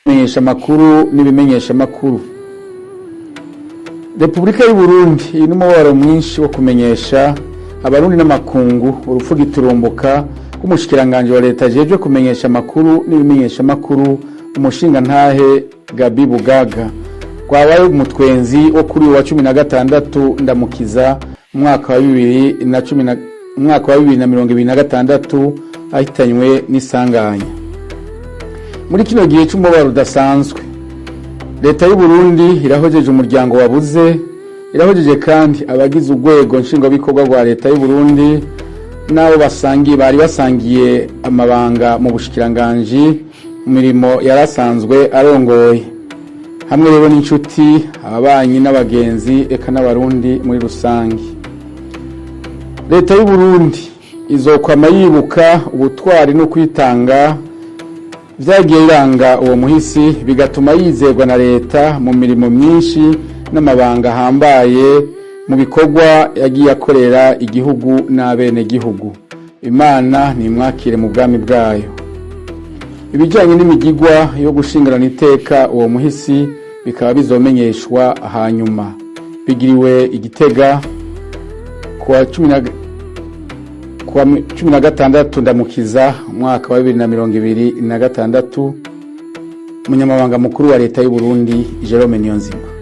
Kumenyesha amakuru n'ibimenyeshamakuru. Repubulika y'u Burundi iri n'umubabaro mwinshi wo kumenyesha Abarundi n'amakungu urupfu giturumbuka rw'umushikiranganji wa leta ajejwe kumenyesha amakuru n'ibimenyeshamakuru, umushingantahe Gabi Bugaga, rwabaye umutwenzi wo kuri uyu wa 16 Ndamukiza umwaka wa 2026, ahitanywe n'isanganya. Muri kino gihe c'umubabaro udasanzwe, leta y'u Burundi irahojeje umuryango wabuze, irahojeje kandi abagize urwego nshingwabikorwa rwa leta y'u Burundi n'abo basangiye, bari basangiye amabanga mu bushikiranganji mu mirimo yari asanzwe arongoye, hamwe rero n'inshuti, ababanyi n'abagenzi, eka n'Abarundi muri rusange. Leta y'u Burundi izokwama yibuka ubutwari no kwitanga vyagiye biranga uwo muhisi, bigatuma yizerwa na leta mu mirimo myinshi n'amabanga ahambaye mu bikorwa yagiye akorera igihugu n'abenegihugu. Imana nimwakire mu bwami bwayo. Ibijyanye n'imigigwa yo gushingurana iteka uwo muhisi bikaba bizomenyeshwa hanyuma. Bigiriwe Igitega kuwa 16 Ndamukiza umwaka wa 2026. Umunyamabanga mukuru wa leta y'u Burundi, Jerome Niyonzima.